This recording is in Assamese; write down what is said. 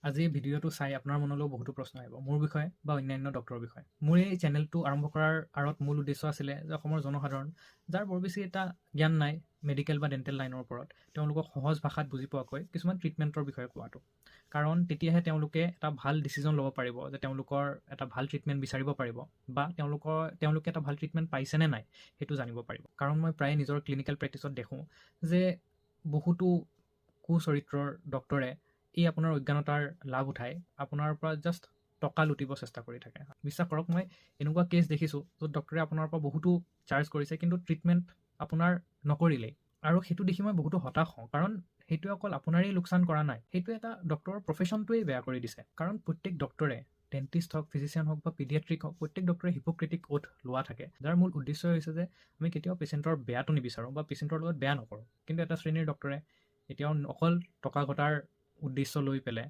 আজি এই ভিডিঅ'টো চাই আপোনাৰ মনলৈও বহুতো প্ৰশ্ন আহিব মোৰ বিষয়ে বা অন্যান্য ডক্টৰৰ বিষয়ে। মোৰ এই চেনেলটো আৰম্ভ কৰাৰ আঁৰত মূল উদ্দেশ্য আছিলে যে অসমৰ জনসাধাৰণ, যাৰ বৰ বেছি এটা জ্ঞান নাই মেডিকেল বা ডেণ্টেল লাইনৰ ওপৰত, তেওঁলোকক সহজ ভাষাত বুজি পোৱাকৈ কিছুমান ট্ৰিটমেণ্টৰ বিষয়ে কোৱাটো। কাৰণ তেতিয়াহে তেওঁলোকে এটা ভাল ডিচিজন ল'ব পাৰিব যে তেওঁলোকৰ এটা ভাল ট্ৰিটমেণ্ট বিচাৰিব পাৰিব বা তেওঁলোকে এটা ভাল ট্ৰিটমেণ্ট পাইছেনে নাই সেইটো জানিব পাৰিব। কাৰণ মই প্ৰায়ে নিজৰ ক্লিনিকেল প্ৰেক্টিছত দেখোঁ যে বহুতো কুচৰিত্ৰৰ ডক্টৰে এই আপোনাৰ অজ্ঞানতাৰ লাভ উঠাই আপোনাৰ পৰা জাষ্ট টকা লুটিব চেষ্টা কৰি থাকে। বিশ্বাস কৰক, মই এনেকুৱা কেছ দেখিছোঁ য'ত ডক্টৰে আপোনাৰ পৰা বহুতো চাৰ্জ কৰিছে, কিন্তু ট্ৰিটমেণ্ট আপোনাৰ নকৰিলেই। আৰু সেইটো দেখি মই বহুতো হতাশ হওঁ, কাৰণ সেইটোৱে অকল আপোনাৰেই লোকচান কৰা নাই, সেইটোৱে এটা ডক্টৰৰ প্ৰফেশ্যনটোৱেই বেয়া কৰি দিছে। কাৰণ প্ৰত্যেক ডক্টৰে, ডেণ্টিষ্ট হওক, ফিজিচিয়ান হওক বা পিডিয়াট্ৰিক হওক, প্ৰত্যেক ডক্টৰে হিপ'ক্ৰেটিক অ'থ লোৱা থাকে, যাৰ মূল উদ্দেশ্য হৈছে যে আমি কেতিয়াও পেচেণ্টৰ বেয়াটো নিবিচাৰোঁ বা পেচেণ্টৰ লগত বেয়া নকৰোঁ। কিন্তু এটা শ্ৰেণীৰ ডক্টৰে এতিয়াও অকল টকা ঘটাৰ উদ্দেশ্য লৈ পেলাই